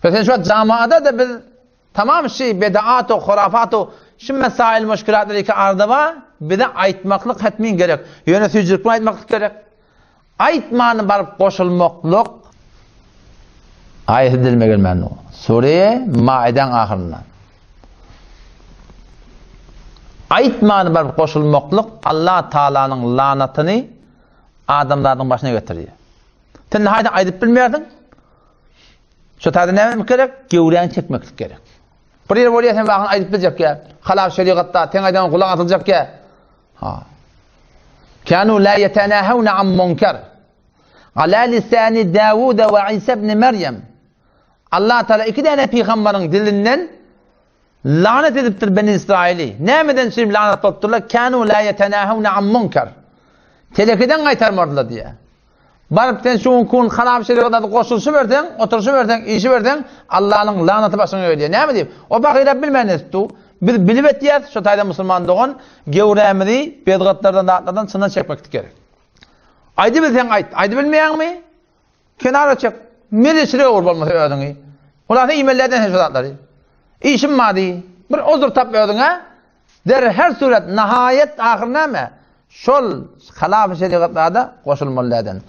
Sen şu jamaada-da biz tamam şi bedaat-u hurafat-u şu mesail muşkilatlar ki arda bar, bize aýtmaklyk hetmin gerek. Ýöne süýjülik bilen aýtmaklyk gerek. Aýtmany baryp goşulmaklyk aýaty dilime gelmän dur. Sure Maidäň ahyrynda. Aýtmany baryp goşulmaklyk Allah Taalanyň lanatyny adamzadyň başyna getirýär. Sen haýda aýdyp bilmeýärsiň. Şu taýda näme gerek? Gewräňi çekmeklik gerek. Bir ýer bolýar sen wagyn aýdyp biljek ýa. Halal şerigatda sen aýdan gulak asyljak ýa. Ha. Kanu la yetenahuna an munkar. Ala lisani Dawud we Isa ibn Meryem. Allah Teala iki däne pygamberiň dilinden lanet edipdir Beni Israili. Nämeden üçin lanet bolupdyrlar? Kanu la yetenahuna an munkar. Telekeden gaýtarmardylar diýär. Baryp sen şu günki gün halap şerigatda goşulyşyberseň, oturyşyberseň, işiberseň, Allanyň lanaty başyňa gelýär. Näme diýip? O pahyr bilmän etdi. Biz bilip etýäs, şo taýda musulman dogan gewrämizi bedgatlardan, zatlardan çyndan çekmeklik gerek. Aýdybilseň aýt, aýdybilmeýäňmi? Kenara çek. Mele öwür bolmasa özüňi. Hulasa iýmelilerden sen şu zatlary. Işim bar diý. Bir uzur tap özüňe. Der her surat nahaýat ahyr näme? Şol halap şerigatlarda goşulmaly däden.